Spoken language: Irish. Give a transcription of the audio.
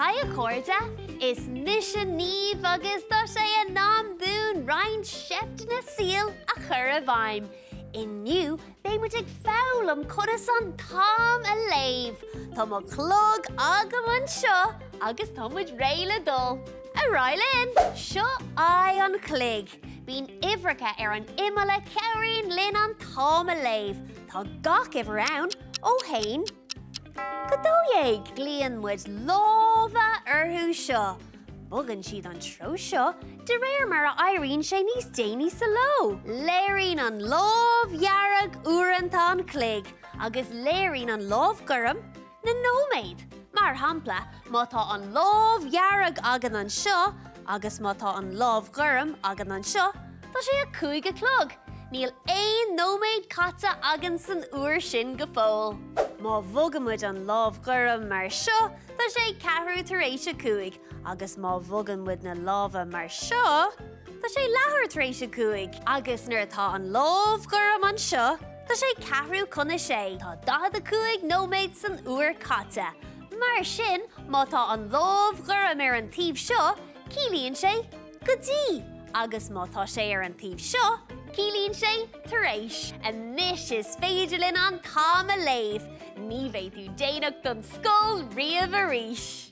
Haigh a chairde, is mise Niamh agus tá sé in am dúinn roinnt seifteanna saoil a chur i bhfeidhm. Inniu beidh muid ag foghlaim conas an t-am a léamh. Tá mo chlog agam anseo agus tá muid réidh le dul. Ar aghaidh linn! Seo aghaidh an chloig. Bíonn uimhreacha ar an imeall a chabhraíonn linn an t-am a léamh. Tá gach uimhir ann ó 1 go 12. Glaonn muid lámha orthu seo. Bogann siad an treo seo de réir mar a éiríonn sé níos déanaí sa ló. Léiríonn an lámh dhearg uaireanta an chloig agus léiríonn an lámh ghorm na nóiméid. Mar shampla, má tá an lámh dhearg againn anseo agus má tá an lámh ghorm againn anseo, tá sé a 5 a chlog. Níl aon nóiméad caite againn san uair sin go fóill. Má bhogann muid an lámh ghorm mar seo, tá sé ceathrú tar éis a 5 agus má bhogann muid na lámha mar seo, tá sé leathuair tar éis a 5. Agus nuair atá an lámh ghorm anseo, tá sé ceathrú chun a sé. Tá 45 nóiméad san uair caite. Mar sin, má tá an lámh ghorm ar an taobh seo, ciallaíonn sé go dtí, agus má tá sé ar an taobh seo, ciallaíonn sé tar éis. Anois is féidir linn an t-am a léamh. Ní bheidh tú déanach don scoil riamh arís!